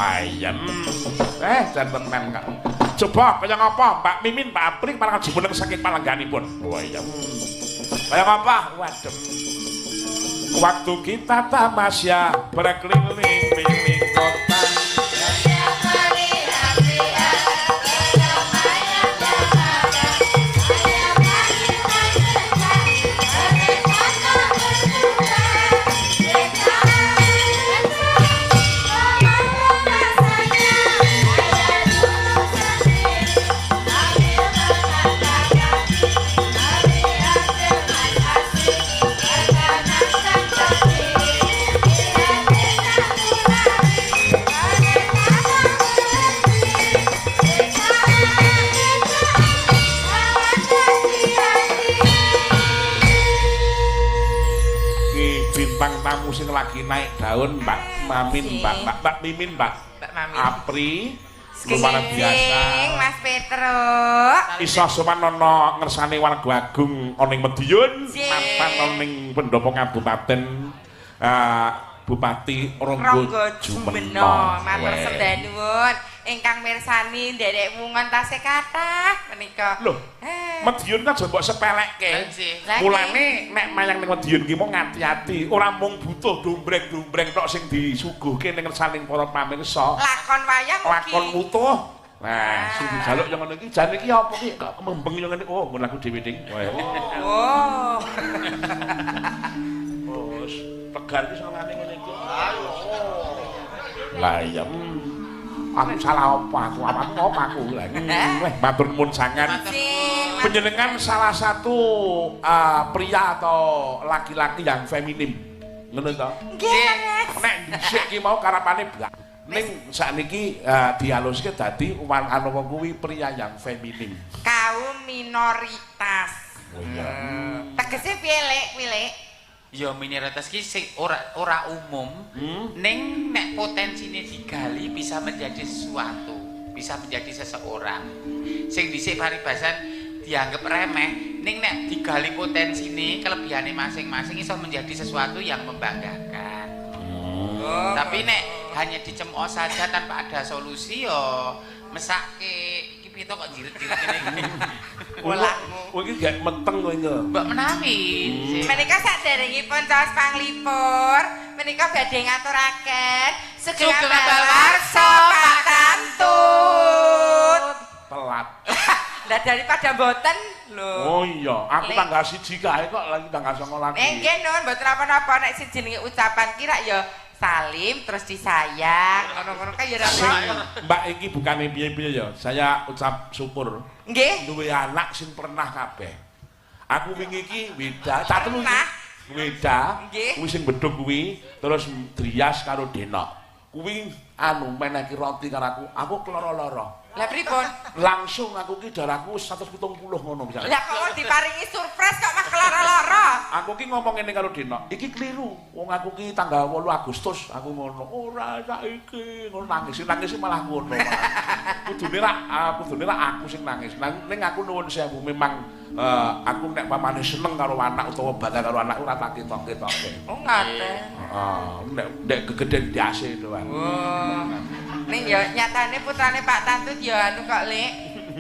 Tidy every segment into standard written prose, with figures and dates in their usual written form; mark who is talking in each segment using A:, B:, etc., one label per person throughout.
A: Ayem. Jan tenan kok. Coba kaya ngapa Mbak Mimin, Mbak Apri marang jumeneng saking palengganipun. Wah iya. Kaya ngapa? Waduh. Waktu kita tamasya berkeliling-keliling kota. Bintang tamu sing lagi naik daun Mbak Mamin, Mbak Mimin, Mbak Apri, luar biasa.
B: Mas Petro.
A: Iso sowan ana ngersane warga agung ana ing Madiun, mapan ana ing pendopo kabupaten Bupati Ronggo Jumeno.
B: Matur sembah nuwun ingkang mirsani nderek wungon tasih kathah menika.
A: Lho, Madiun kan aja mbok sepelekke. Mulane nek mayang ning Madiun ki mung ati-ati, ora mung butuh dombreng-dombreng tok sing disuguhke ning ngersaning para pamirsa.
B: Lakon wayang ugi.
A: Lakon wutuh. Nah, sing dijaluk yang ngono iki jane iki apa ki kok kemembeng yang ngene. Oh, ngono lagu dhewe ding.
B: Oh.
A: Bos, tegar iki sangane ngene iki. Lah iya. Aku salah apa aku apa aku. Weh, matur nuwun sangat. Penjenengan salah satu pria atau laki-laki yang feminim. Ngono to?
B: Nggih.
A: Nek dhisik ki mau karapane blak. Ning sakniki dialuske dadi anu wong kuwi pria yang feminim.
B: Kaum minoritas.
A: Oh iya.
B: Tegese piye Lek kuwi Lek?
C: Ya minoritas ki sing ora umum, ning nek potensine digali bisa menjadi sesuatu, bisa menjadi seseorang. Sing dhisik paribasan dianggap remeh, ning nek digali potensine, kelebihane masing-masing iso menjadi sesuatu yang membanggakan.
B: Oh.
C: Tapi nek hanya dicemooh saja tanpa ada solusi yo mesake. Iki piye to kok jirit-jirit ngene iki.
B: Welakmu.
A: Kowe iki gak meteng kowe iki.
C: Mbok menawi.
B: Menika saderengipun caos panglipur, menika badhe ngaturaken sugeng warsa Pak Tantut.
A: Telat.
B: Lah daripada mboten lho.
A: Oh iya, aku tanggal 1 kae kok lagi tanggal 9 lagi.
B: Nggih nun, mboten apa-apa nek sing jenenge ucapan ki rak ya salim terus disayang, ngono-ngono kae ya ora apa.
A: Mbak iki bukane piye-piye ya, saya ucap syukur.
B: Nggih.
A: Duwe anak sing pernah kabeh. Aku wingi iki Weda, cah telu iki. Weda, kuwi sing bedhug kuwi, terus Drias karo Denok. Kuwi anu menehki roti karo aku, aku keloro-loro.
B: Lah pripun?
A: Langsung aku ki darahku 170 ngono misalnya.
B: Lah kok diparingi surprise kok mah keloro-loro?
A: Aku ki ngomong ngene karo Denok, iki keliru. Wong aku ki tanggal 8 Agustus aku ngono. Ora saiki ngono nangis, nangis malah ngono. Kudune rak aku sing nangis. Ning aku nuwun sewu memang aku nek pamane seneng karo anak utawa bangga karo anak ora tak ketok-ketoke.
B: Oh ngaten.
A: Heeh, nek gegeden ndase doang.
B: Oh. Ning ya nyatane putrane Pak Tantut ya anu kok Lek.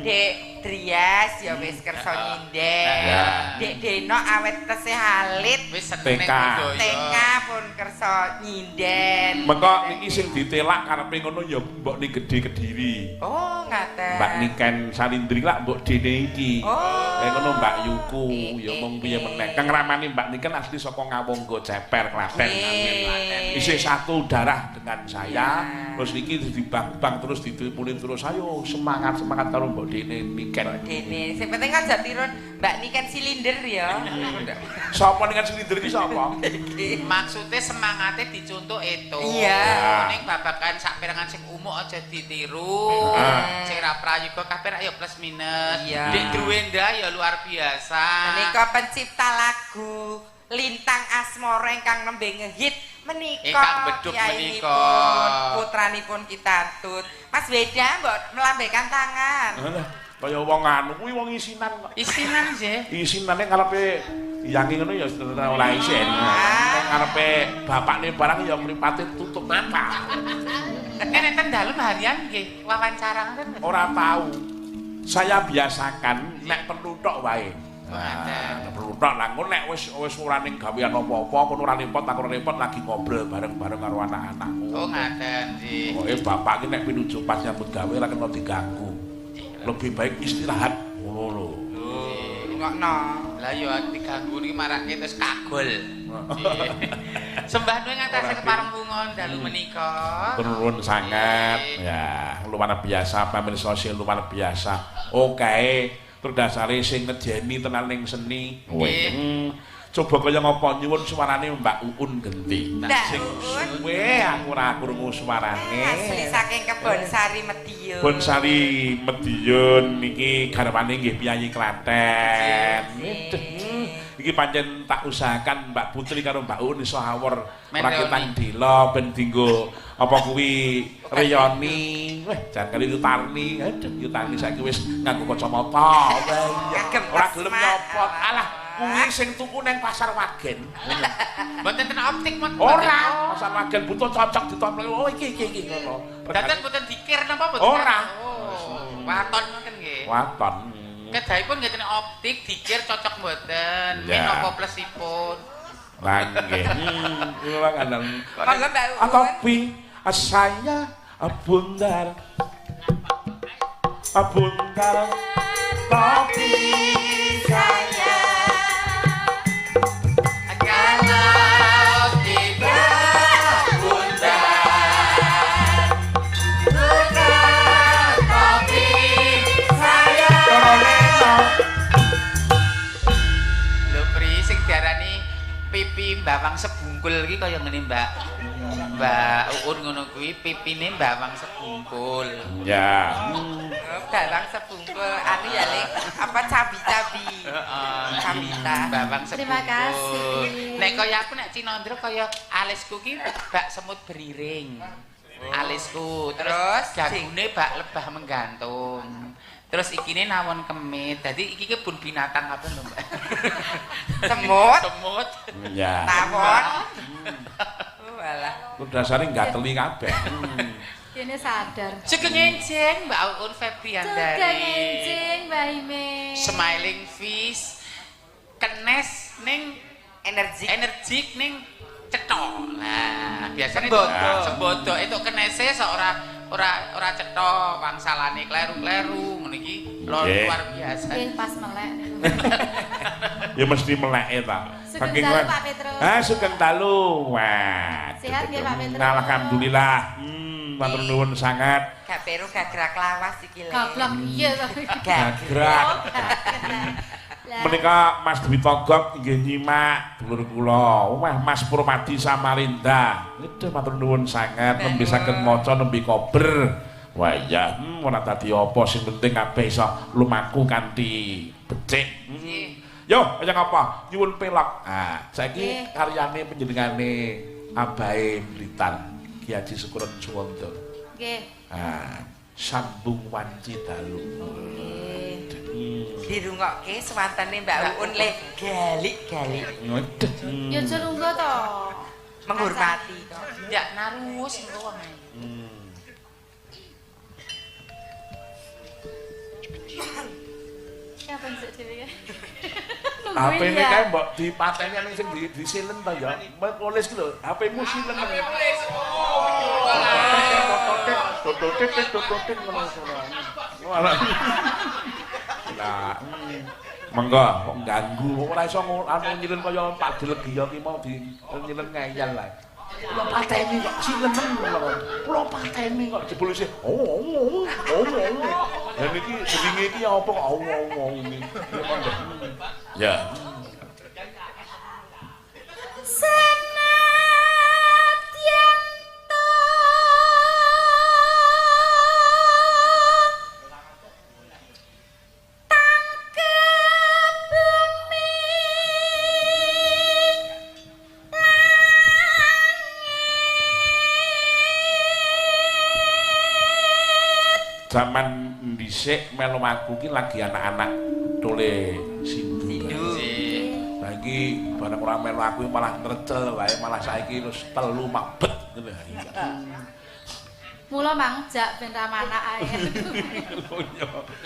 B: Dek Drias ya wis kersa nyinden. Dek Denok awet tesih alit
C: wis seneng budaya.
B: TK pun kersa nyinden.
A: Mengko niki sing ditelak karepe ngono ya mbok ning gedhe Kediri.
B: Oh ngaten.
A: Mbak Niken Salindri lak mbok dene iki.
B: Oh.
A: Ngono Mbak Yuku ya mung piye meneh. Kang ramane Mbak Niken asli saka Ngawonggo Ceper Klaten. Isih satu darah dengan saya. Terus iki dibang-bang terus ditipulin terus ayo semangat-semangat karo mbok dene Niken.
B: Dene sing penting aja tirun Mbak Niken Silinder ya.
A: Sapa Niken Silinder iki sapa?
C: Maksude semangate dicontoh itu.
B: Iya.
C: Ning babagan sak perangan sing umuk aja ditiru. Sing ra prayoga kabeh ya plus minus. Dik Druwenda ya luar biasa.
B: Menika pencipta lagu Lintang Asmara ingkang nembe ngehit menika
C: menika
B: putranipun Ki Tantut. Mas Weda mbok melambaikan tangan.
A: Kaya wong anu kuwi wong isinan kok.
C: Isinan sih.
A: Isinane karepe yangi ngono ya ora isin. Nek karepe bapakne barang ya mripate tutup mata.
C: Nek enten dalem harian nggih wawancara ngoten.
A: Ora tahu. Saya biasakan nek perlu tok wae. Nah, perlu tok lah engko nek wis ora ning gawean apa-apa, kono ora repot, aku ora repot lagi ngobrol bareng-bareng karo anak-anakku.
C: Oh ngaten nggih.
A: Pokoke bapak ki nek pinuju pas nyambut gawe ora kena diganggu. Lebih baik istirahat ngono lho.
B: Rungokno.
C: Lah ya diganggu niki marake terus kagol. Sembah nuwun ngatasé kepareng dalu menika.
A: Nuwun sangat. Ya, luar biasa pamirsa sing luar biasa. Oke, terus dasare sing ngejeni tenan ning seni. Nggih. Coba kaya ngapa nyuwun suarane Mbak Uun genti.
B: Mbak
A: Sing suwe aku ora krungu suarane.
B: Asli saking Kebonsari Mediun.
A: Kebonsari Mediun niki garwane nggih piyayi Klaten. Iki pancen tak usahakan Mbak Putri karo Mbak Uun iso awor rakitan dela ben dinggo apa kuwi reyoni. Weh, jan kali Yutarni. Aduh, Yutarni saiki wis nganggo kacamata. Ora gelem nyopot. Alah, kuwi sing tuku nang Pasar Wagen.
C: Mboten ten optik mboten.
A: Ora, Pasar Wagen butuh cocok ditomplek. Oh iki iki iki ngono.
C: Daten mboten dikir napa mboten?
A: Ora.
C: Oh, waton ngoten nggih.
A: Waton.
C: Kedahipun nggih ten optik dikir cocok mboten. Menapa plusipun.
A: Lah nggih. Kula kandang.
B: Monggo Mbak Uun.
A: Topi saya bundar. Bundar topi
B: saya.
C: Kalau tidak bundar
B: bundar topi saya.
C: Lho Pri, sing diarani pipi mbawang sebungkul iki kaya ngene Mbak. Mbak Uun ngono kuwi pipine mbawang sebungkul.
A: Ya.
B: Bawang sebungkul anu ya Lik, apa cabi-cabi.
C: Heeh.
B: Cabita.
C: Bawang sebungkul.
D: Terima kasih.
C: Nek kaya aku nek Cinondro kaya alisku ki bak semut beriring. Alisku terus jagune bak lebah menggantung. Terus ikine nawon kemit. Dadi iki kebun binatang apa lho, Mbak?
B: Semut.
C: Semut.
A: Ya.
B: Tawon. Walah.
A: Ku dasare gateli kabeh.
D: Kene sadar.
C: Sugeng enjing Mbak Uun Febriandari.
D: Sugeng enjing Mbak Ime.
C: Smiling face. Kenes ning
B: energik.
C: Energik ning cetha. Nah, biasane sembodo itu kenese sok ora cetha, wangsalane kleru-kleru ngono iki luar biasa.
D: Nggih pas melek.
A: Ya mesti meleke ta.
D: Sugeng dalu Pak Petro.
A: Ah, sugeng dalu. Wah.
D: Sehat nggih Pak Petro.
A: Alhamdulillah. Matur nuwun sangat.
B: Gak peru gagrak lawas iki lho.
D: Gablak iya to.
A: Gagrak. Menika Mas Dwi Togok nggih nyimak dulur kula. Wah, Mas Purwadi Samarinda. Aduh matur nuwun sangat nembe saged maca nembe kober. Wah iya, ora dadi apa sing penting kabeh iso lumaku kanthi becik. Yo, kaya ngapa? Nyuwun pelok. Ah, saiki karyane panjenengane Abahe Blitar, Ki Haji Sukuron Suwondo.
D: Nggih.
A: Ah, sambung wanci dalu.
D: Nggih.
B: Dirungokke swantene Mbak Uun le galik-galik.
D: Ya aja lungguh to.
B: Menghormati kok.
C: Ndak narus engko wong ae.
D: Siapa sik dhewe?
A: HP-ne kae mbok dipateni ning sing disilen to ya. Nulis ki lho, HP-mu silen. Tototet ngono. Lah, monggo kok ganggu ora iso anu nyilen kaya Pak Dilegiya ki mau di nyilen ngeyel lah. Kula pateni kok silenen kula. Kula pateni kok jebul isih. Oh oh oh. Lah niki jenenge iki apa kok oh oh oh iki. Ya.
D: Senadyan to tangkep bumi langit
A: Zaman dhisik melu aku ki lagi anak-anak tole sindu. Lah iki bareng ora melu aku malah ngrecel wae, malah saiki wis telu mabet ngono.
D: Mula mangjak ben ra manak ae.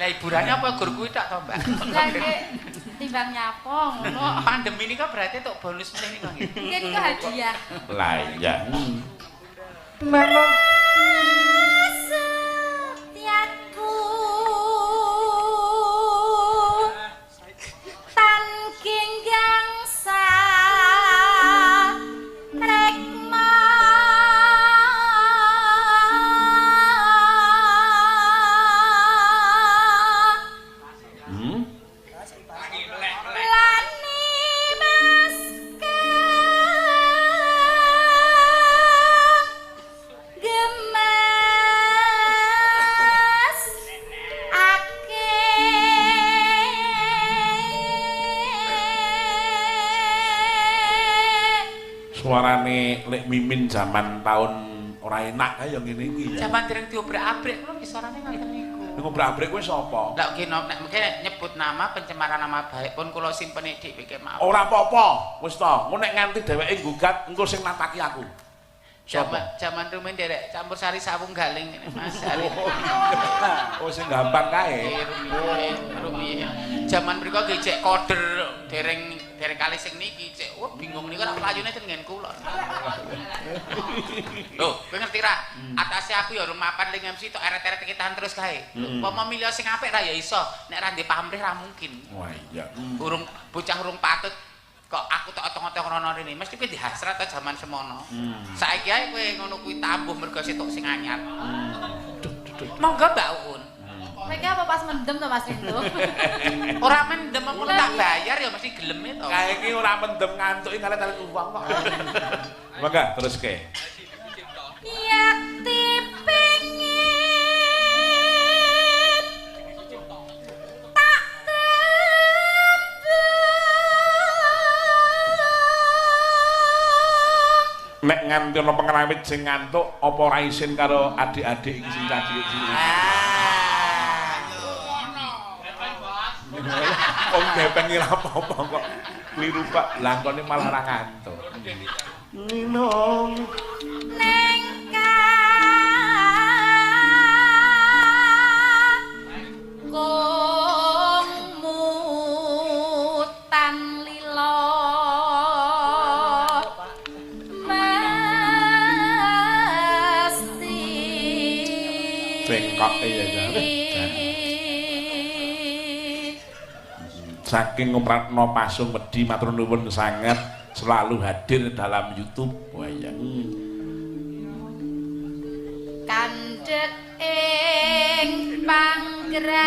C: Lah hiburane apa gur kuwi tok to, Mbak?
D: Lah nggih timbang nyapo ngono.
C: Pandemi nika berarti tok bonus meneh nika nggih.
D: Nggih niku hadiah.
A: Lah iya.
D: Setiaku tan genggang sa rekma lani maska gemas ake.
A: Suarane Lek Mimin zaman tahun ora enak kae ya ngene iki.
C: Zaman dereng diobrak-abrik kula nggih suarane ngoten niku.
A: Nek obrak-abrik kuwi sapa?
C: Lah nggih nek mungkin nyebut nama pencemaran nama baik pun kula simpen dik pikir mawon.
A: Ora apa-apa, wis to. Engko nek nganti dheweke nggugat engko sing nataki aku.
C: Zaman zaman rumen derek campur sari sawung galing ngene Mas.
A: Oh sing gampang kae.
C: Rumiyin. Zaman mriku nggih cek koder dereng dereng kali sing niki cek wah bingung niku rak mlayune ten nggen kula. Lho, kowe ngerti ra? Atase aku ya urung mapan ling MC tok eret-eret kitahan terus kae. Umpama milih sing apik ra ya iso, nek ra ndek pamrih ra mungkin.
A: Wah iya.
C: Urung bocah urung patut kok aku tok otong-otong rono rene mesti kowe dihasrat to jaman semono. Saiki ae kowe ngono kuwi tambuh mergo sitok sing anyar. Monggo Mbak Uun.
D: Mereka apa pas mendem to Mas Rindu?
C: Ora mendem aku tak bayar ya mesti geleme to.
A: Kae iki ora mendem ngantuki kali-kali uang kok. Monggo teruske.
D: Yakti pengin tak tembung.
A: Nek nganti ana pengrawit sing ngantuk apa ora isin karo adik-adik iki sing cah cilik-cilik. Wong gepeng ora apa-apa kok. Kliru Pak, langkone malah ora ngantuk. Ninong
D: neng kong mutan lila mesti
A: cengkok iya jare. Saking Ngopratno Pasung Wedi matur nuwun sanget selalu hadir dalam YouTube. Wah iya.
D: Kandhek ing panggraita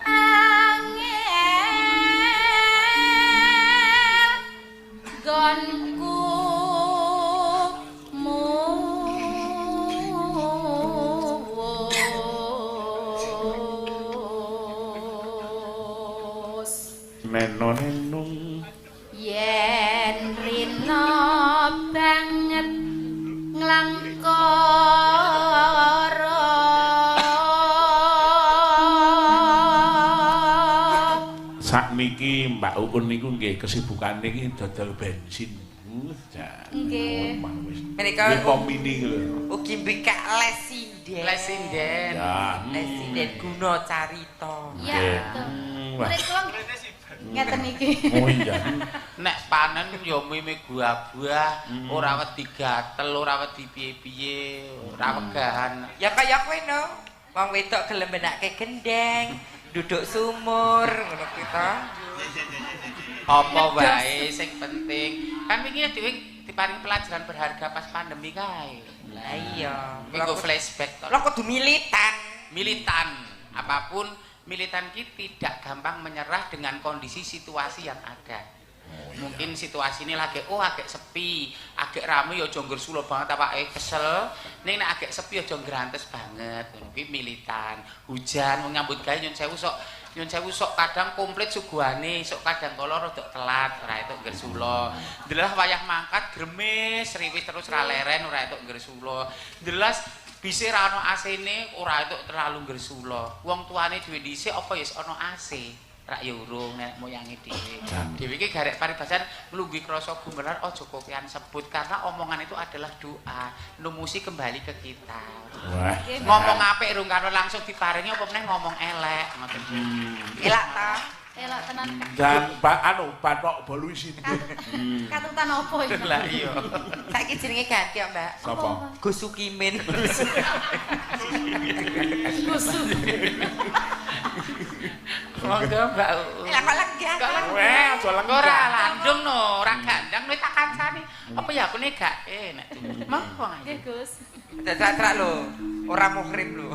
D: angel gonku
A: Neno nenung
D: yen rina banget nglangkara
A: sakniki Mbak Uun niku nggih kesibukane iki dodol bensin.
D: Nggih.
B: Menika
A: pom mini lho.
B: Ugi mbikak les sinden.
C: Les sinden.
A: Ya.
B: Les sinden guna carita.
D: Ya betul. Murid kula ngeten iki.
A: Oh iya.
C: Nek panen ya mime buah-buah, ora wedi gatel, ora wedi piye-piye, ora wegahan.
B: Ya kaya kowe no. Wong wedok gelem benake gendeng, duduk sumur ngono kuwi to.
C: Apa wae sing penting. Kan wingi dhewe diparingi pelajaran berharga pas pandemi kae.
B: Lah iya.
C: Kuwi flashback to.
B: Lah kudu militan.
C: Militan. Apapun militan ki tidak gampang menyerah dengan kondisi situasi yang ada.
A: Oh, iya.
C: Mungkin situasi ini lagi oh agak sepi, agak rame ya aja nggersulo banget awake kesel. Ning nek agak sepi aja ngrantes banget. Ngono kuwi militan. Hujan wong nyambut gawe nyun sewu sok Nyun sewu sok kadang komplit suguhane, sok kadang kala rada telat, ora entuk nggersula. Ndelah wayah mangkat gremes, riwis terus ra leren ora entuk nggersula. Ndelas bise ra ana AC-ne ora entuk terlalu nggersula. Wong tuane dhewe dhisik apa ya ana AC? Rak ya urung nenek moyange dhewe. Dhewe iki garek paribasan nglungguhi krasa gumelar aja kokean sebut karena omongan itu adalah doa, numusi kembali ke kita.
A: Wah.
C: Ngomong apik rung karo langsung diparingi apa meneh ngomong elek ngoten.
B: Elak ta?
D: Elok tenan.
A: Dan anu bathok bolu isin.
D: Katutan opo iki?
C: Lah iya.
B: Saiki jenenge ganti kok, Mbak.
A: Sapa?
B: Gus Sukimin.
D: Gus.
C: Monggo Mbak Uun.
B: Lah kok lenggah?
A: Weh, aja lenggah.
C: Ora landung no, ora gandang nek tak kancani. Apa ya aku nek gak enak. Monggo wong ayu.
D: Nggih, Gus.
B: Trak-trak lho, ora muhrim lho.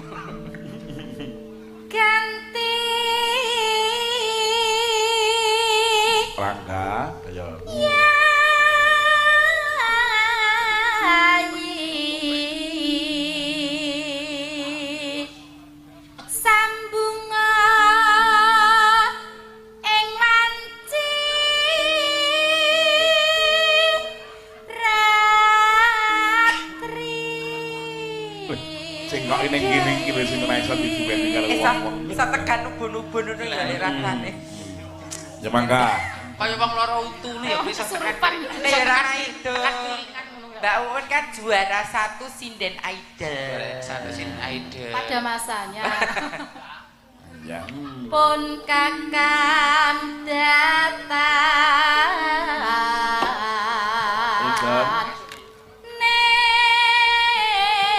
D: Ganti
A: Rangga, ayo.
D: Yayi sambunga ing wanci ratri.
A: Sing kok ning kene iki lho sing ora iso diduweni karo wong-wong.
B: Iso tekan ubun-ubun ngono ya rasane.
A: Ya mangga.
C: Kaya wong lara utune ya bisa
D: Kesurupan.
B: Ora itu. Mbak Uun kan juara 1 sinden idol.
C: Satu sinden idol.
D: Pada masanya.
A: Ya.
D: Pun kakam datang.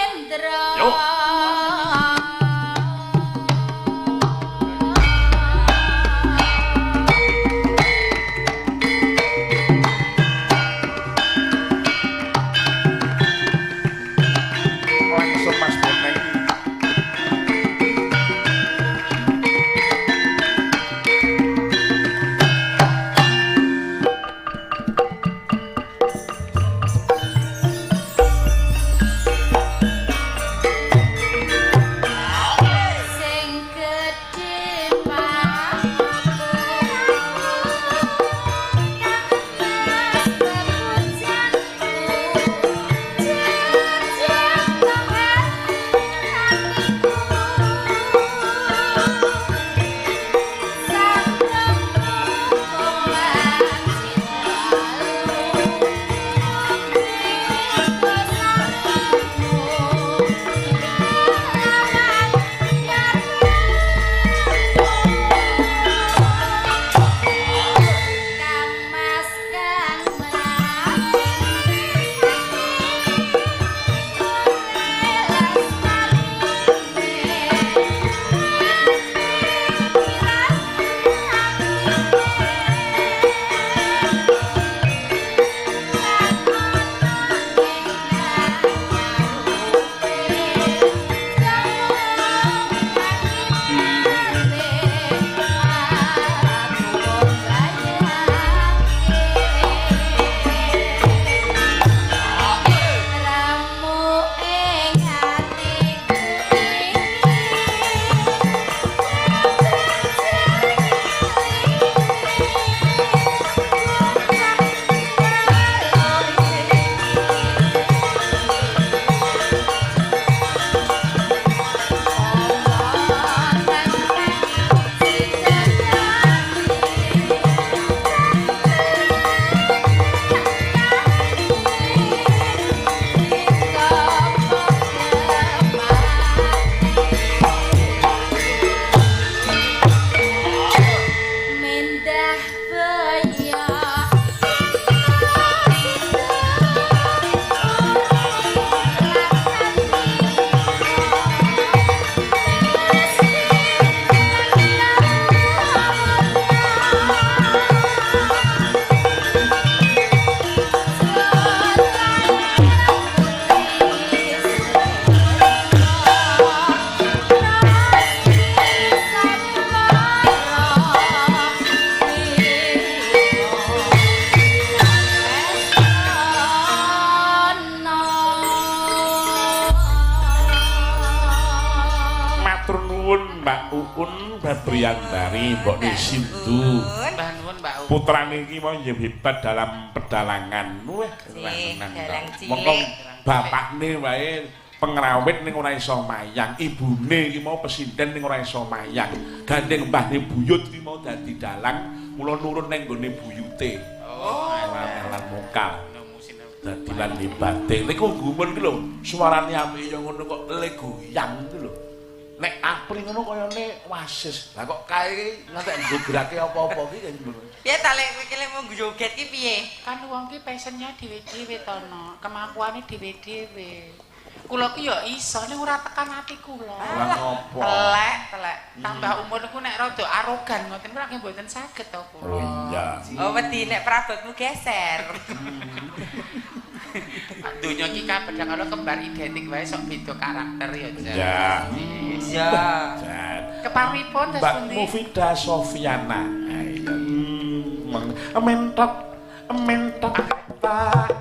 D: Nendra.
A: Yuk. Langsung Mas Boneng. Un Febriandari, Mbok Sindu.
C: Mbah nuwun, Mbak Un.
A: Putrane iki mau nggih hebat dalam pedalangan. Wah,
B: dalang cilik.
A: Mongko bapakne wae pengrawit ning ora iso mayang, ibune iki mau pesinden ning ora iso mayang. Gandeng mbahne buyut iki mau dadi dalang, mula nurun ning nggone buyute.
C: Oh,
A: lan mungkal. Dadi lan hebate. Niku gumun ki lho, suarane apike ya ngono kok le goyang ki lho. Nek Apri ngono kayane wasis. Lah kok kae iki ngantek nggo gerake apa-apa ki kaya ngono.
B: Piye ta lek kowe iki lek mung joget ki piye?
C: Kan wong ki passionnya dhewe-dhewe to, no. Kemampuane dhewe-dhewe. Kula ki ya iso ning ora tekan ati kula.
A: Lah ngopo?
B: Telek, telek.
C: Tambah umur niku nek rada arogan ngoten niku lagi mboten saged to kula.
A: Oh iya.
B: Oh wedi nek perabotmu geser.
C: Donya iki kabeh kalau kembar identik wae sok beda karakter ya, Jan.
A: Ya.
B: Iya.
A: Jan.
C: Keparipun terus
A: Mbak
C: pundi?
A: Mufida Sofiana. Ayo. Mentok mentok tak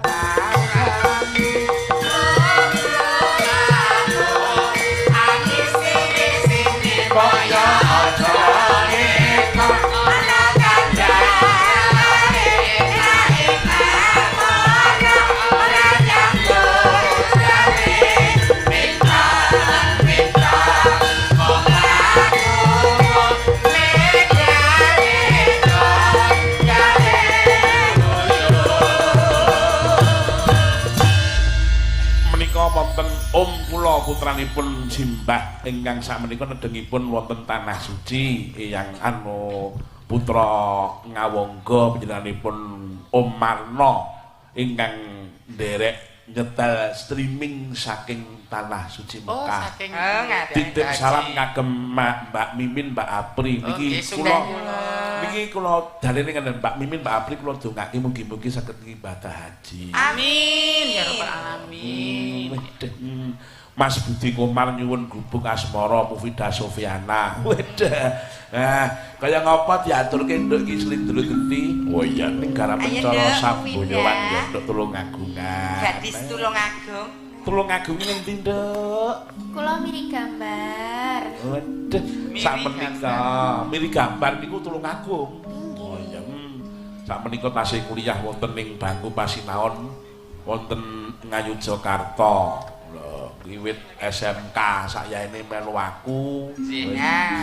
A: Om kula putranipun simbah ingkang sakmenika nedengipun wonten tanah suci eyang anu putra Ngawangga panjenenganipun Om Marno ingkang nderek nyetel streaming saking tanah suci
C: Oh,
A: Mekah.
C: saking
A: Titip salam kagem Mbak Mimin, Mbak Apri niki kula niki kula dalene ngeten Mbak Mimin, Mbak Apri kula dongake mugi-mugi saged ngibadah haji.
C: Amin ya rabbal alamin.
A: Mas Budi Komar nyuwun gubuk asmara Mufida Sofiana. Wedah. Nah, kaya ngapa diaturke nduk iki slindro genti? Oh iya ning garap cara Samboyowan ya nduk Tulungagungan.
B: Gadis Tulungagung.
A: Tulungagung ning ndi, Nduk?
D: Kula miri gambar.
A: Wedah, sakmenika miri gambar niku Tulungagung. Oh iya. Sakmenika tasih kuliah wonten ing bangku pasinaon wonten Ngayogyakarta. Wiwit SMK sayaene melu aku.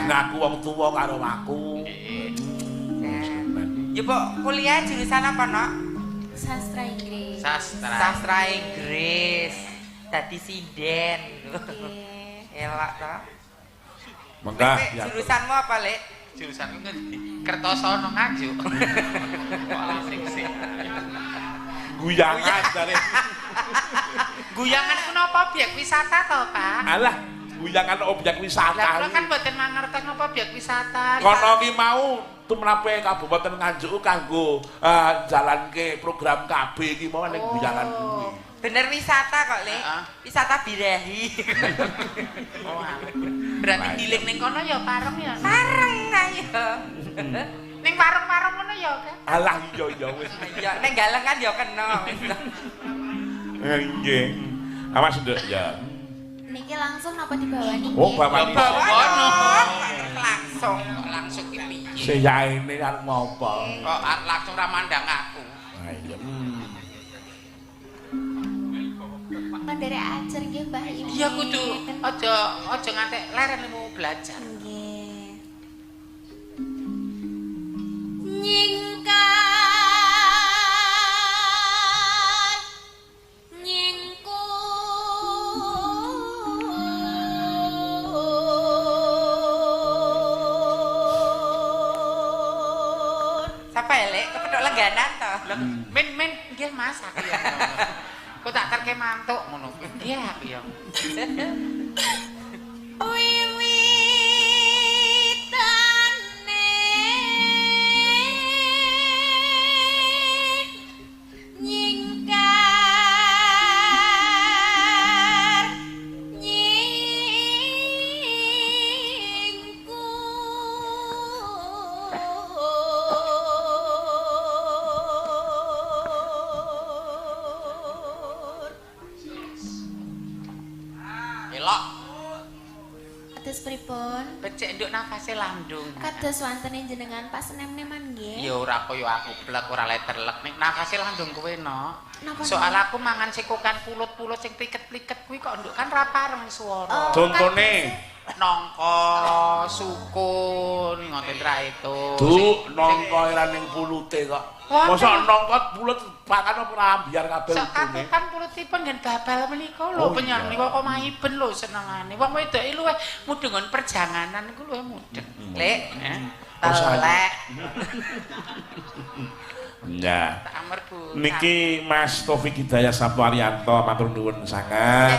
A: Ngaku wong tuwa karo aku.
B: Ya Pak, kuliah jurusan apa, Nok?
D: Sastra Inggris.
B: Sastra Inggris. Dadi sinden. Elak to.
A: Mengkah
B: jurusanmu apa, Lek?
C: Jurusanku ngendi? Kertosono Nganjuk. Sing-sing.
A: Guyangan jare.
C: Guyangan ku napa objek wisata to, Pak?
A: Alah, guyangan objek wisata.
C: Lah kula kan mboten mangertos napa objek wisata.
A: Kono ki mau tumrape Kabupaten Nganjuk kanggo jalanke program KB iki mau ning guyangan kuwi.
B: Bener wisata kok, Lek. Wisata birahi.
C: Oh, berarti diling ning kono ya pareng ya.
B: Pareng ayo.
C: Ning warung-warung ngono ya, kan?
A: Alah iya ya wis.
B: Iya, ning galeng kan ya kena.
A: Nggih. Awas nduk ya.
D: Niki langsung napa dibawani?
A: Oh, bawani.
B: Langsung,
C: langsung ki piye?
A: Seyaene arep ngopo?
C: Kok arep langsung ra mandang aku.
A: Ha iya.
D: Mandere ajar nggih Mbah Imin.
C: Iya kudu aja aja ngantek leren lemu belajar.
D: Nggih. Nyingkar nyingkur
B: Sapa ya, Lek? Kepethuk lengganan to.
C: Men men nggih Mas aku ya. Kok tak terke mantuk ngono. Nggih aku ya.
D: Wiwitane nyingkar nyingkur
C: Elok.
D: Atus Terus pripun?
C: Becik nduk nafase landung.
D: Kados wantene jenengan pas nem-neman nggih.
C: Ya ora kaya aku plek ora leterlek nek nafase landung kowe no.
D: Napa,
C: Soal
D: Nok?
C: aku mangan sekokan pulut-pulut sing pliket-pliket kuwi kok nduk kan ra pareng swara.
D: Oh,
A: Contone.
C: Nangka, sukun ngoten ra itu.
A: Du nangka ora ning pulute kok.
C: Wonten.
A: Mosok nangka pulut pangan apa ora ambyar kabeh
C: Sok
A: utune.
C: katukan pulutipun ngen babal menika lho
A: Oh,
C: penyan
A: iya.
C: menika kok maiben lho senengane. Wong wedoke luwih mudeng nggon perjanganan iku luwih mudeng.
B: Lek,
C: Eh,
B: telek.
A: Ya.
C: tak amerbu.
A: Niki Mas Taufik Hidayat Sabtu Arianto matur nuwun sanget.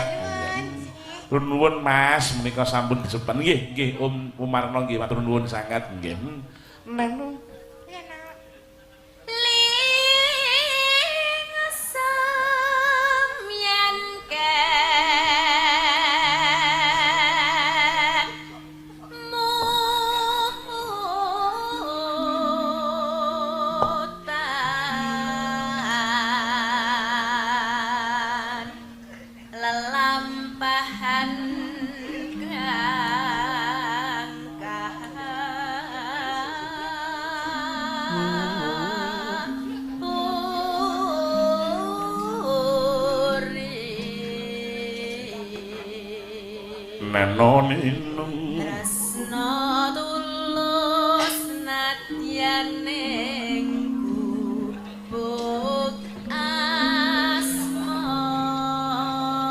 A: Matur nuwun Mas menika sampun disepen nggih nggih Om Umarno nggih matur nuwun sanget nggih. Neng
B: Iya, Nak.
D: Ling samyan ken mutan lelampahan kang kahuri
A: neno ninung
D: tresno tulus nadyan ning gubuk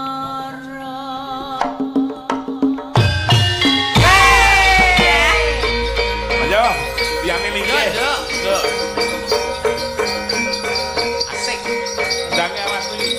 D: asmara.
A: Ayo liyane minggih.
C: Nduk. Asik.
A: Ndange awas kuwi.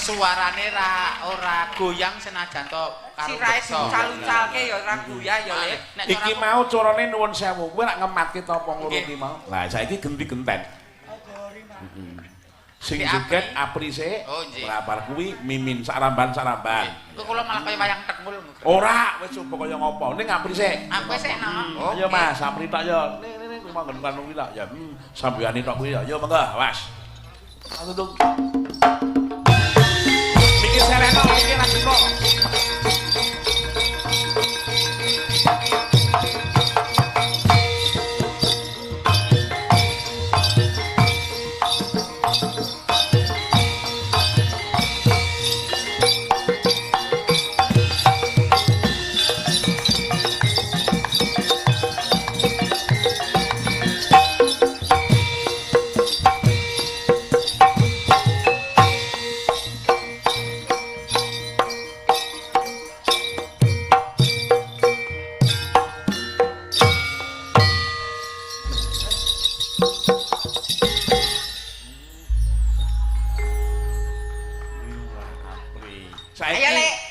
C: Suarane ora goyang senajan to karo
B: sirahe diuncal-uncalke ya ora goyah ya, Lek.
A: Iki mau carane nuwun sewu, kowe rak ngematke ta apa ngono ki mau. Lah saiki genti-genten. Sing joget Apri sik. Ora bar kuwi Mimin saramban-saramban.
C: Kok kula malah kaya wayang tekmul.
A: Ora, wis coba kaya ngopo. Ning Apri sik.
C: Aku sik no.
A: Ayo Mas, Apri tok ya. Ning kuwi manggon kanu kuwi lak ya. Sambuyane tok kuwi ya. Yo monggo, awas. Aku tuh. Mikir sereno iki lagi kok.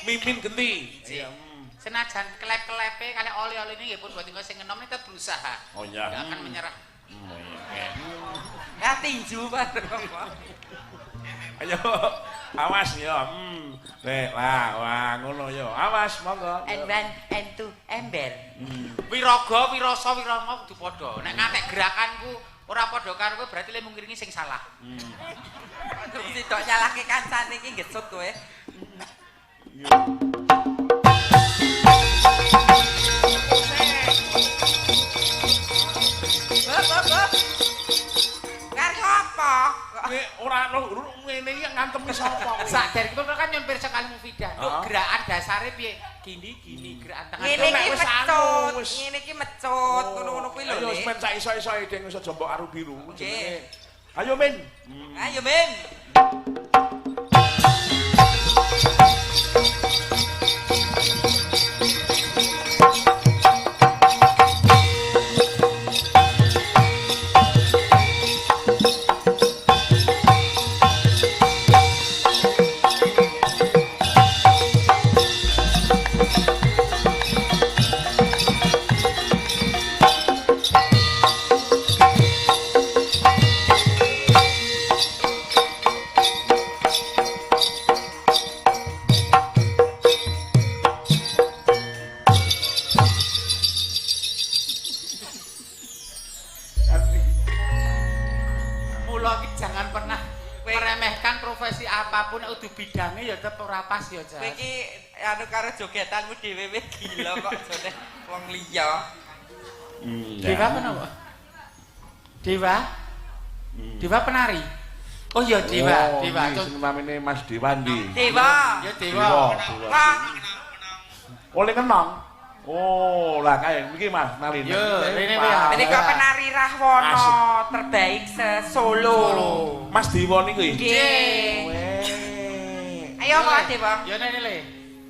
A: Mimin genti.
C: Senajan kelep-kelepe kali oli-oline nggih pun boten sing enom tetep berusaha.
A: Oh iya.
C: Enggak akan menyerah.
A: Oh iya.
B: Ya tinju Pak.
A: Ayo awas ya. Lek lah wah ngono ya. Awas monggo.
B: N1 N2 ember.
C: Wiraga, wirasa, wirama kudu padha. Nek ngantek gerakanku ora padha karo kowe berarti lemu ngiringi sing salah.
B: Terus tok nyalahke kancane iki gesut kowe. Karo apa?
A: Nek ora ngene iki ngantemi sapa kowe?
C: Saderengipun kan nyun pirsa kali Mufidah. Gerakan dasare piye? Gini-gini gerakan tangan.
B: Ngene iki mecut, ngene iki mecut, ngono-ngono kuwi lho.
A: Ayo men sak iso-iso ding iso jombok aru biru jenenge. Ayo Min.
B: Ayo Min.
C: Bidangnya ya tetep ora pas ya, Jas.
B: Kowe iki anu karo jogetanmu dhewe wis gila kok jane wong liya.
C: Dewa kenapa? Dewa? Dewa penari. Oh iya Dewa, Dewa.
A: Sing namine Mas Dewa ndi?
B: Dewa.
C: Ya Dewa.
A: Oleh kenong. Oh, lah kae iki Mas narine.
C: Yo, rene kuwi.
B: Menika penari Rahwana terbaik se-Solo.
A: Mas Dewa niku
B: nggih. Ayo Pak Dewa.
C: Ya nene le.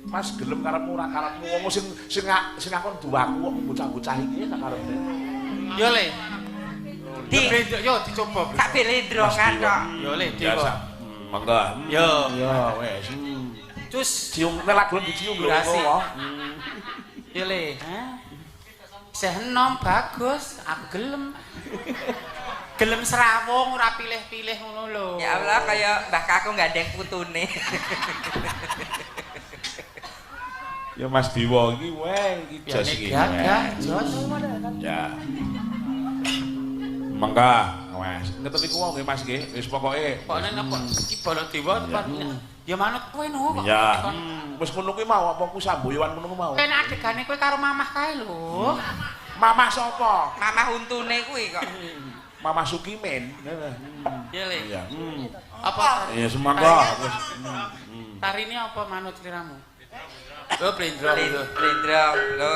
A: Mas gelem karepmu ora karepmu wong sing sing sing akon duwaku kok bocah-bocah iki sak karepe.
C: Yo le. Yo dicoba.
B: Sak belendrongan tok.
C: Yo le Dewa.
A: Monggo.
C: Yo.
A: Yo wis.
C: Cus
A: cium nek lagu dicium lho kok.
C: Yo le. Hah? Isih enom bagus, aku gelem. Gelem serawung ora pilih-pilih ngono lho.
B: Ya Allah kaya Mbah Kakung gandeng putune.
A: Ya Mas Dewa iki weh iki jos iki.
C: Gagah jos.
A: Ya. Mangga, wes. Ngeten niku wae nggih Mas nggih. Wis pokoke.
C: Pokone napa iki Baladewa tepan. Ya manut kowe no kok.
A: Ya. Wis ngono kuwi mau apa ku samboyoan ngono ku mau.
C: Kene adegane kowe karo mamah kae lho.
A: Mamah sapa?
B: Mamah untune kuwi kok.
A: Mama Sukimin.
C: Iya le.
A: Iya.
C: Apa?
A: Ya semangga wis.
C: Tarine apa manut sliramu? Lho blendrong lho.
B: Blendrong lho.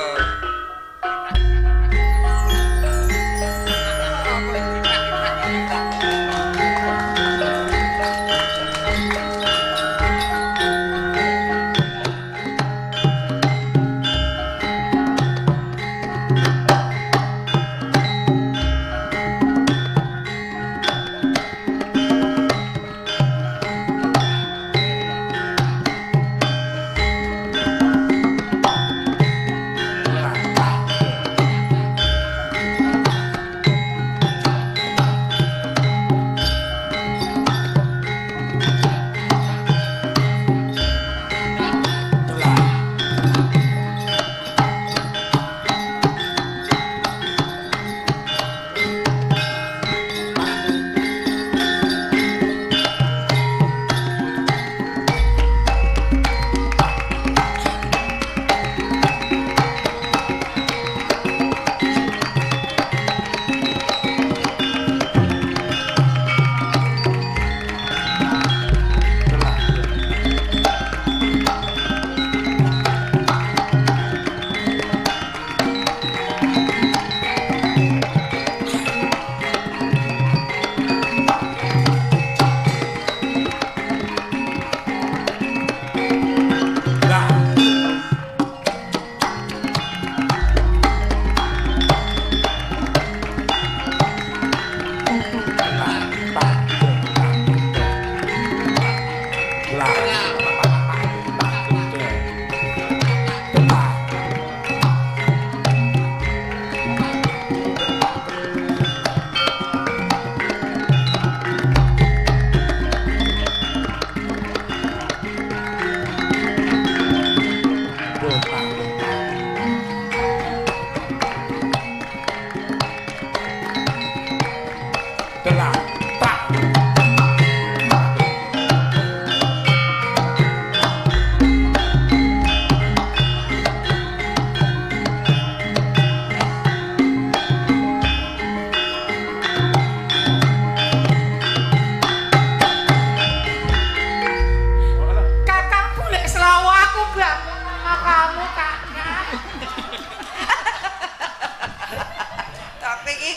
B: kowe iki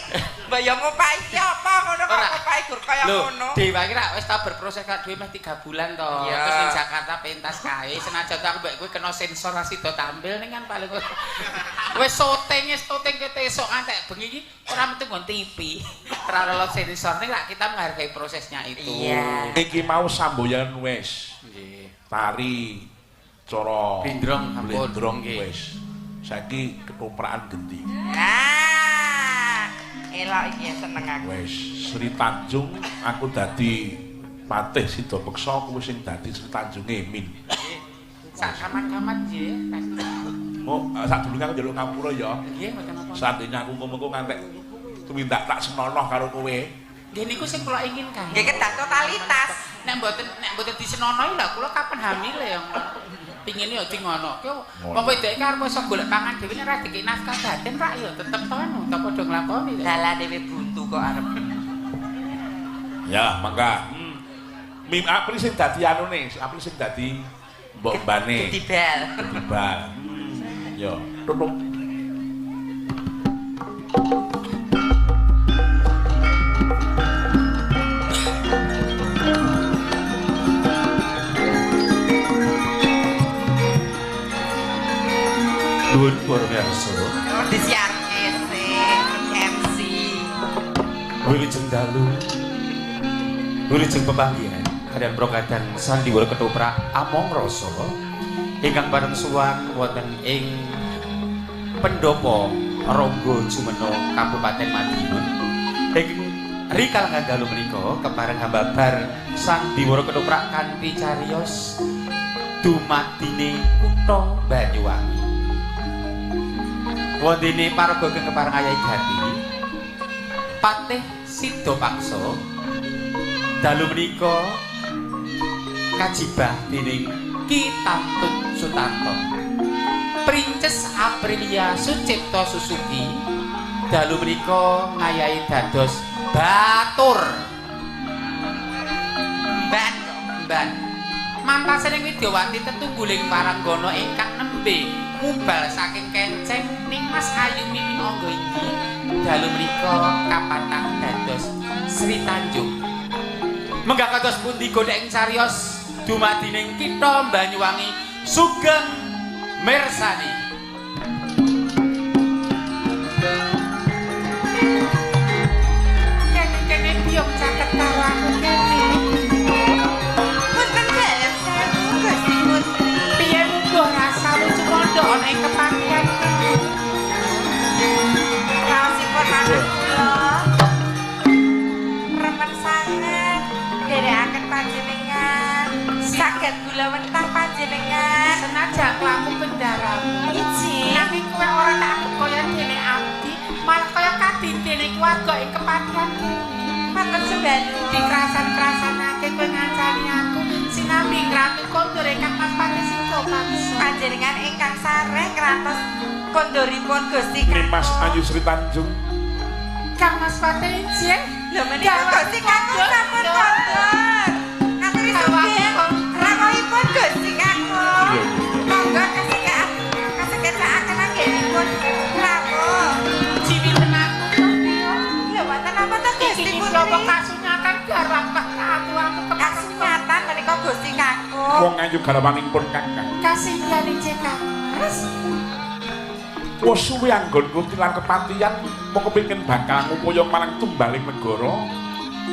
B: mbok ya ngopahi iki apa ngono kok ngopahi gur kaya ngono.
C: Dewa iki rak wis tau berproses kak dhewe meh 3 bulan to. Terus ning Jakarta pentas kae senajan aku mbek kowe kena sensor ra sida tampil ning kan paling wis syuting kete esuk ngantek bengi iki ora metu nggon TV. Ora lolos sensor ning rak kita menghargai prosesnya itu.
B: Iya.
A: Iki mau samboyan wis.
C: Nggih.
A: Tari cara
C: blindrong
A: blindrong wis. Saiki ketoprakan genti.
B: Ah. Elok iki seneng aku.
A: Wis Sri Tanjung aku dadi patih Sidapeksa kuwi sing dadi Sri Tanjunge Min.
C: Sak kamat-kamat nggih.
A: Oh, sadurunge aku njaluk ngapura ya.
C: Nggih, mboten napa.
A: Sandene aku mengko ngantek tumindak tak senonoh karo kowe.
C: Nggih niku sing kula inginkan.
B: Nggih kedah totalitas.
C: Nek mboten disenonohi lha kula kapan hamil ya. Pingine ya di ngonoke. Wong wedok iki arep iso golek pangan dhewe nek ora dikek nafkah batin rak ya tetep to anu ta padha nglakoni.
B: Dalah dhewe buntu kok arep.
A: Ya, mangga. Mim April sing dadi anune, April sing dadi mbok mbane.
B: Ketibal.
A: Ketibal. Yo, tutuk.
E: Nuwun para miyarsa.
B: Disiarke sih MC.
E: Wilujeng dalu. Wilujeng pepanggihan kaliyan prokadan sandiwara ketoprak Among Rasa ingkang bareng suwan wonten ing Pendopo Ronggo Jumeno Kabupaten Madiun. Ing rikalangan dalu menika kepareng hambabar sandiwara ketoprak kanthi cariyos dumadine kutha Banyuwangi. Wondene paraga ingkang kepareng ayahi gati Patih Sidapaksa dalu menika kajibah dening Ki Tantut Sutanto. Princess Aprilia Sucipto Suzuki dalu menika ngayahi dados batur.
B: Mban
C: mban. Mantasening Widyawati tetungguling waranggana ingkang nembe mubal saking kenceng Nimas Ayu Mimin Angga inggih dalu menika kapatah dados Sri Tanjung. Menggah kados pundi godhek ing cariyos dumadining kitha Banyuwangi sugeng mirsani. Kene-kene piyong caket karo aku kene.
B: Punten dalem sewu Gusti Putri.
C: Piye mbuh rasa lucu mondok ana ing kepatihan kene.
B: Raosipun anak kula remen sanget nderekaken panjenengan. Saged gula wentah panjenengan.
C: Senajan aku bendaramu.
B: Iji.
C: Nanging kowe ora tak anggep kaya dene abdi, malah kaya kadintene keluarga ing kepatihan kene.
B: Matur sembah nuwun.
C: Dikrasan-krasanake kowe ngancani aku sinambi ngratu kondur ingkang Mas Patih Sidapaksa.
B: Panjenengan ingkang sareh ngrantos kondoripun Gusti Kakung.
A: Nimas Ayu Sri Tanjung.
C: Kang Mas Patih injih.
B: Lho menika Gusti Kakung sampun kondur. Ngaturi sugih rawuhipun Gusti Kakung. Monggo kasekecakaken anggenipun rawuh.
C: Jiwiten aku to piye?
B: Lho wonten napa to Gusti
C: Iki
B: Putri?
C: napa kasunyatan garwang atu aku
B: Kasunyatan menika Gusti Kakung.
A: Wong ayu garwanipun Kakang.
C: Kasihan injih Kang Mas.
A: Wis suwe anggonku tilar kepatihan mung kepingin bakal ngupaya marang tumbaling negara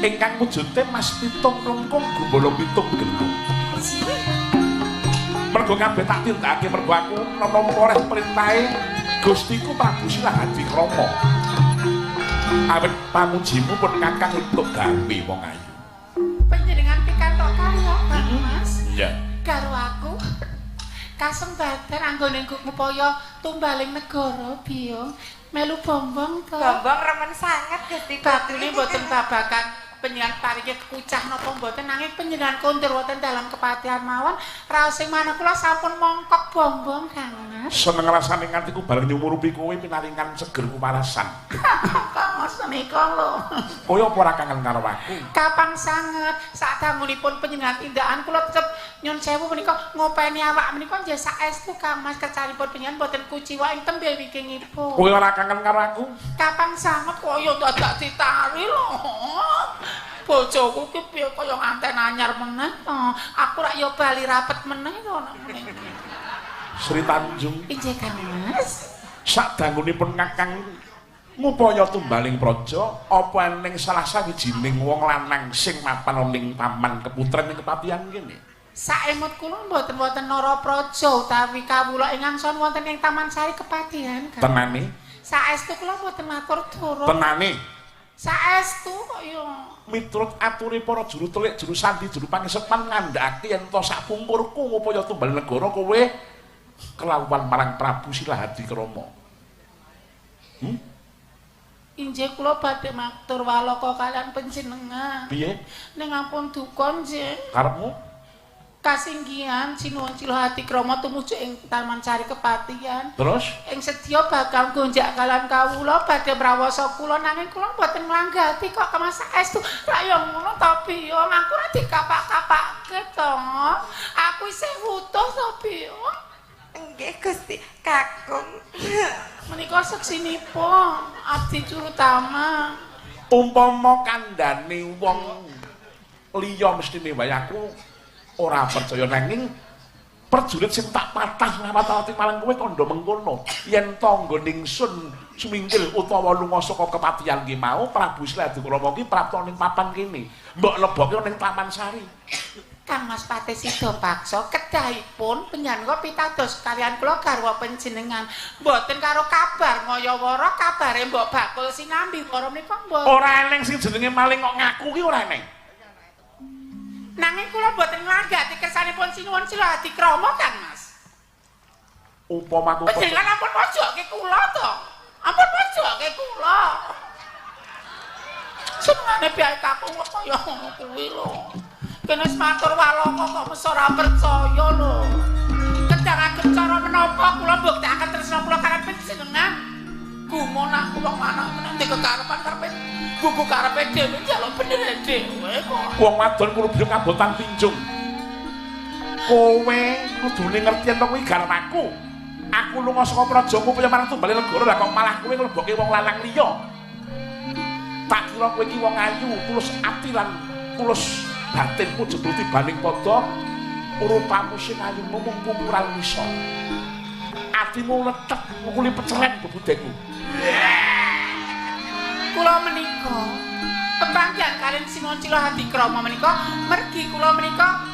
A: ingkang wujude Mas Pitung Rengkung Gumbala Pitung Gendung. Mergo kabeh tak tindakake mergo aku nampa oleh perintahe Gustiku Prabu Silahadikrama. Awit pamujimu pun Kakang entuk gawe wong ayu.
C: Panjenengan pikantuk karya Kang Mas.
A: Iya.
C: Karo aku kasembatan anggone ngupaya tumbaling negara biyung melu bombong to.
B: Bombong remen sanget Gusti Putri.
C: Batune mboten babagan panjenengan paringi kekucah napa mboten nanging panjenengan kondur wonten dalam kepatihan mawon raos sing manah kula sampun mongkok bombong Kang Mas.
A: Seneng rasane nganti ku bareng nyumurupi kowe pinaringan seger kumarasan.
C: Kang Mas menika lho.
A: Kowe apa ora kangen karo aku?
C: Kapang sanget sadangunipun panjenengan tindakan kula tetep nyun sewu menika ngopeni awak menika nggih saestu Kang Mas kecanipun panjenengan boten kuciwa ing tembe wikingipun.
A: Kowe ora kangen karo aku?
C: Kapang sanget kaya dadak ditari lho. Bojoku ki piye kaya nganten anyar meneh to. Aku rak ya bali rapet meneh to nek ngene iki.
A: Sri Tanjung.
C: Inggih Kang Mas.
A: Sadangunipun Kakang ngupaya tumbaling praja, apa eneng salah sawijining wong lanang sing mapan ning taman keputren ing kepatihan kene?
C: Saemut kula mboten wonten Narapraja utawi kawula ingkang son wonten ing Taman Sari Kepatihan.
A: Tenane?
C: Saestu kula mboten matur durung.
A: Tenane?
C: Saestu kok ya
A: miturut ature para juru telik, juru sandi, juru pangesepan ngandhakake yen to sapungkurku ngupaya tumbal negara kowe kelawuhan marang Prabu Silahadikrama.
C: Inggih kula badhe matur walaka kalian panjenengan.
A: Piye?
C: Ning ampun duka nggih.
A: Karepmu?
C: Kasinggihan Sinuwun Silahadikrama tumuju ing Taman Sari Kepatihan.
A: Terus?
C: Ing sedya bakal gonjak kalian kawula badhe mrawasa kula nanging kula mboten nglanggati kok Mas saestu. Ra ya ngono to piye? Aku ora dikapak-kapake to. Aku isih wutuh to piye?
B: Nggih Gusti Kakung.
C: Menika seksinipun abdi Curutama.
A: Umpama kandhane wong liya mestine wae aku ora percaya nanging prajurit sing tak patah ngawat-awati marang kowe kandha mengkono yen tangga ningsun sumingkil utawa lunga saka kepatihan ki mau Prabu Silahadikrama ki prapta ning papan kene mbok lebokke ning Taman Sari.
C: Kang Mas Patih Sidapaksa kedahipun panjenengan pitados kalian kula garwa panjenengan mboten karo kabar ngayawara kabare mbok bakul sinambi para menika mboten.
A: Ora eneng sing jenenge maling kok ngaku ki ora eneng.
C: Nanging kula mboten nglanggati kersanipun Sinuwun Silahadikrama Kang Mas.
A: Upama aku
C: panjenengan ampun mojokke kula to. Ampun mojokke kula. Senengane piyai kakung kok kaya ngono kuwi lho. Kene wis matur walaka kok mesti ora percaya lho. Kedah agem cara menapa kula mbuktekaken tresna kula kalian panjenengan. Gumun aku wong lanang meneh ndek kekarepan karepe gugu karepe dhewe njaluk bener dhewe kok.
A: Wong wadon kulo biyung kabotan pinjung. Kowe kudune ngerti yen kuwi garwaku. Aku lunga saka prajaku kaya marang tumbale negara lah kok malah kowe nglebokke wong lanang liya. Tak kira kowe iki wong ayu, tulus ati lan tulus batinmu jebul tibaning padha rupamu sing ayu mung pumuran wisa. Atimu lethek ngukuli peceren bebudekku.
C: Kula menika pepanggihan kalian Sinuwun Silahadikrama menika mergi kula menika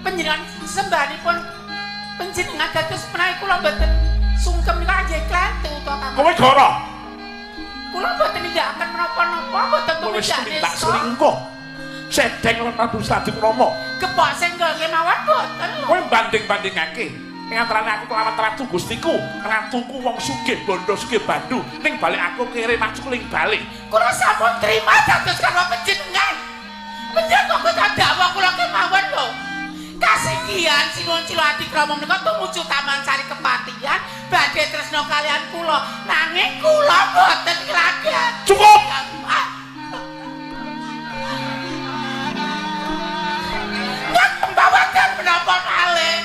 C: panjenengan sembahanipun panjenengan dados menawi kula mboten sungkem menika nggih klentu to Kang.
A: Kowe goro.
C: Kula mboten nindakaken menapa-napa, mboten tumindak
A: nista. Selingkuh. Sedeng lan Prabu Silahadikrama.
C: Kepok senggol kemawon mboten lho.
A: Kowe banding-bandingake ing antarane aku kelawan ratu Gustiku, ratuku wong sugih bondo sugih bandu, ning balik aku kere maju ning balik.
C: Kula sampun trima dados karo panjenengan. Panjenengan kok dakwa kula kemawon lho. Kasinggihan Sinuwun Silahadikrama menika tumuju Taman Sari Kepatihan badhe tresna kalian kula, nanging kula boten nglagati.
A: Cukup.
C: Nggak menapa malih.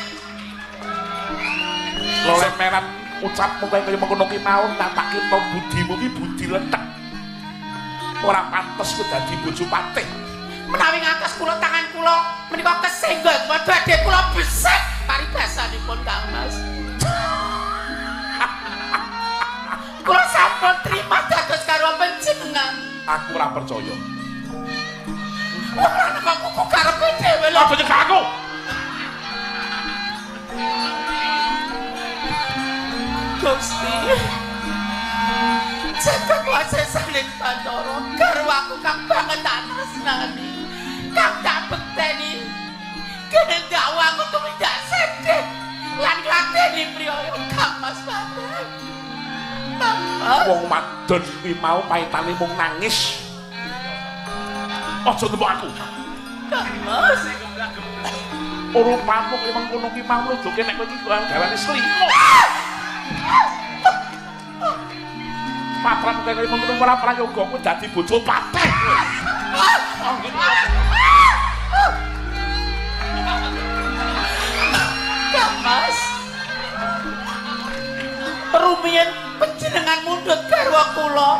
A: Lemeran ucapmu kaya mengkono ki mau natake to budimu ki budi lethek. Ora pantes ku dadi bojo patih.
C: Menawi ngantos kula tangan kula menika kesenggol badhe kula besek paribasanipun Kang Mas. Kula sampun trima dados karo panjenengan.
A: Aku ora percaya.
C: Ora nek aku karepe dhewe lho.
A: Aja nyegah aku.
C: Gusti. Jagat wase saling Bathara garwaku kang banget tak tresnani. Kang tak bekteni. Kene dakwa aku tumindak sedih lan ngladeni priya Kang Mas Patih.
A: Wong wadon kuwi mau paitane mung nangis. Aja nembok aku.
C: Kang Mas.
A: Rupamu kaya mengkono ki mau nuduhke nek kowe iki gawane selingkuh. Patran kene mengkono ora prayoga kowe dadi bojo patih.
E: Kang Mas. Rumiyin panjenengan mundhut garwa kula.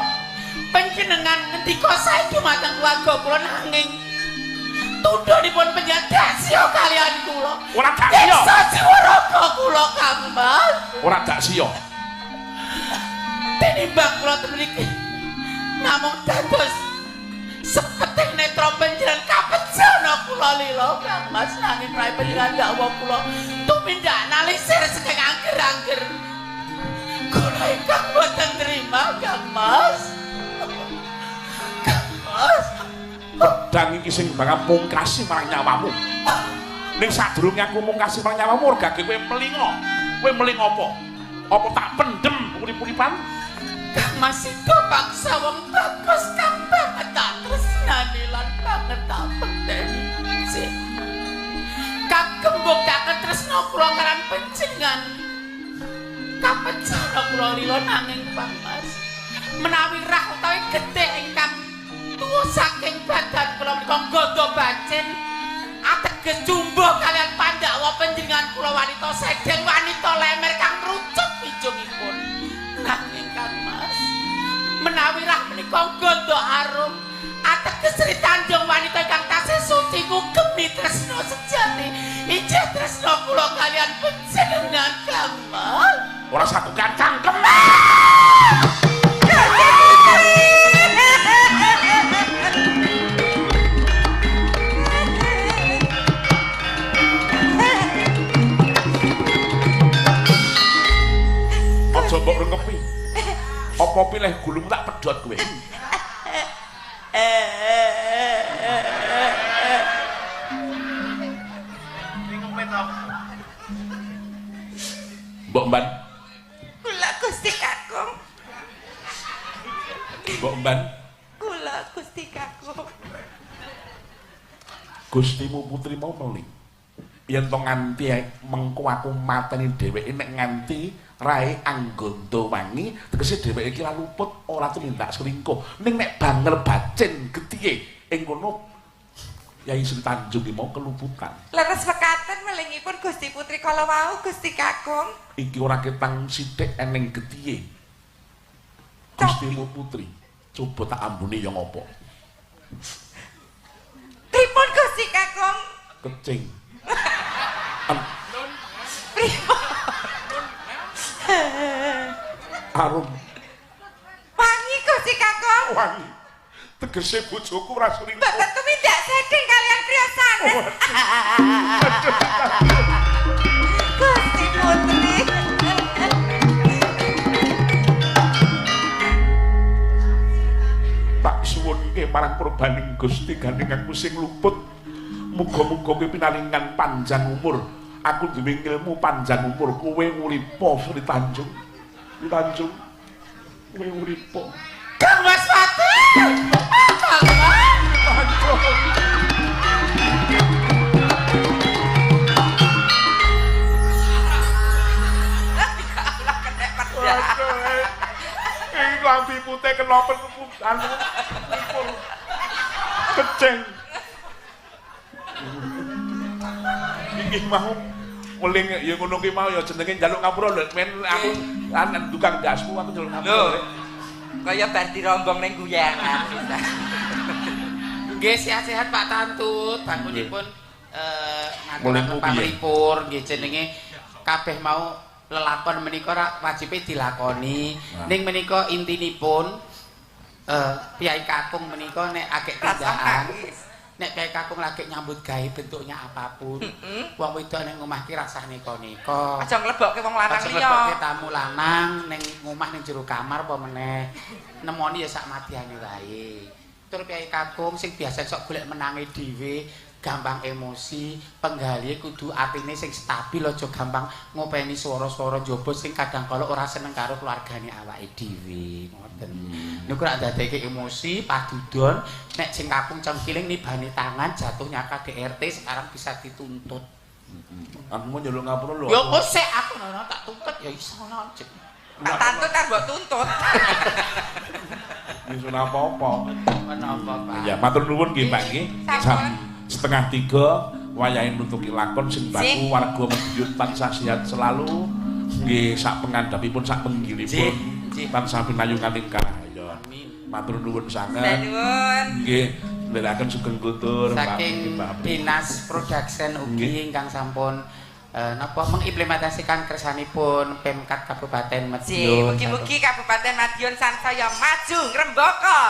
E: Panjenengan ngendika sae dumateng keluarga kula nanging tundhonipun panjenengan dasya kalian kula.
A: Ora dasya.
E: Siksa jiwa raga kula Kang Mas.
A: Ora dasya.
E: Tinimbang kula temriki namung dados sepeting netra panjenengan kapejana kula lila Kang Mas nanging rai panjenengan dakwa kula tumindak nalisir saking angger-angger. Kula ingkang boten trima Kang Mas. Kang Mas.
A: Pedang iki sing bakal mungkasi marang nyawamu. Ning sadurunge aku mungkasi marang nyawamu regage kowe melingo. Kowe meling apa? Apa tak pendem urip-uripan?
E: Kang Mas Sida paksa wong bagus kang banget tak tresnani lan banget tak peteni. Sih. Kagem mbuktaken tresna kula kalian panjenengan. Kapejana kula lila nanging Kang Mas. Menawi rah utawi getih ingkang tuwa saking badan kula menika nggodha bacin ateges jumbuh kalian pandhawa panjenengan kula wanita sedeng wanita lemer kang rucut wijungipun. Nanging Kang Mas, menawi rah menika nggodha arum ateges Sri Tanjung wanita ingkang tasih suci ngugemi tresna sejati. Ijih tresna kula kalian panjenengan Kang Mas.
A: Ora satu cangkem. Aja mbok rengkepi. Apa pilih gulumu tak pedhot kowe. Mbok Mban.
B: Kula Gusti Kakung.
A: Mbok Mban.
B: Kula Gusti Kakung.
A: Gustimu putri mau meling. Yen to nganti mengko aku mateni dheweke nek nganti rae Angganda wangi tegese dheweke iki luput ora tumindak selingkuh. Ning nek banger bacin getihe ing kono Yai Sri Tanjung iki mau keluputan.
B: Leres mekaten melingipun Gusti Putri kala wau Gusti Kakung.
A: Iki ora ketang sithik eneng getihe. Gustimu putri, coba tak ambune ya ngopo.
B: Pripun Gusti Kakung?
A: Kecing.
B: Pripun?
A: Arum.
B: Wangi Gusti Kakung.
A: Wangi. Tegese bojoku ora selingkuh.
B: Mboten tumindak sedeng kalian priya sanes. Gusti Putri.
A: Tak suwunke marang kurbaning Gusti gandeng aku sing luput. Muga-muga kowe pinaringan panjang umur. Aku duwe ilmu panjang umur, kowe uripa Sri Tanjung. Sri Tanjung. Kowe uripa.
E: Kang Mas Pati. Kang Mas.
A: Tanjung. Iki klambi putih kena penutupan. Keceng. Iki mau weling ya ngono ki mau ya jenenge njaluk ngapura lho men aku lan tukang ndasmu aku njaluk ngapura.
B: Kaya bar dirombong ning guyangan.
C: Nggih sehat-sehat Pak Tantut, bangunipun ngaturaken panglipur nggih jenenge kabeh mau lelakon menika rak wajibe dilakoni. Ning menika intinipun piyai kakung menika nek agek tindakan nek piyai kakung lagi nyambut gawe bentuknya apapun, wong wedok ning omah ki rasah neka-neka.
B: Aja nglebokke wong lanang liya.
C: Aja nglebokke tamu lanang ning omah ning jero kamar apa meneh. Nemoni ya sak madiyane wae. Tur piyai kakung sing biasa sok golek menange dhewe, gampang emosi, penggalihe kudu atine sing stabil, aja gampang ngopeni swara-swara njaba sing kadang kala ora seneng karo keluargane awake dhewe. Ngoten. Niku rak ndadekke emosi, padudon, nek sing kakung cengkiling nibane tangan jatuhnya KDRT sekarang bisa dituntut.
A: Aku mau njaluk ngapura lho.
C: Ya kok sik aku nono tak tuntut ya iso nono.
B: Pak Tantu tar mbok tuntut.
A: Wis ora apa-apa.
C: Menapa, Pak?
A: Ya, matur nuwun nggih, Pak nggih. Jam 2:30 wayahe nutuki lakon sing baku warga Madiun tansah sehat selalu. Nggih, sak pengandhapipun sak penggilipun tansah pinayungan ing karahayon.
C: Amin.
A: Matur nuwun sanget.
B: Nuwun.
A: Nggih, ndherekaken sugeng kultur Mbak
C: Saking
A: Mbak Apri.
C: Dinas Production ugi ingkang sampun napa mengimplementasikan kersanipun Pemkab Kabupaten Madiun.
B: Mugi-mugi Kabupaten Madiun sansaya maju ngrembaka.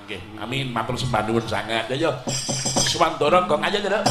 A: Nggih, amin, matur sembah nuwun sanget. Ayo. Suwandara gong aja, Nduk.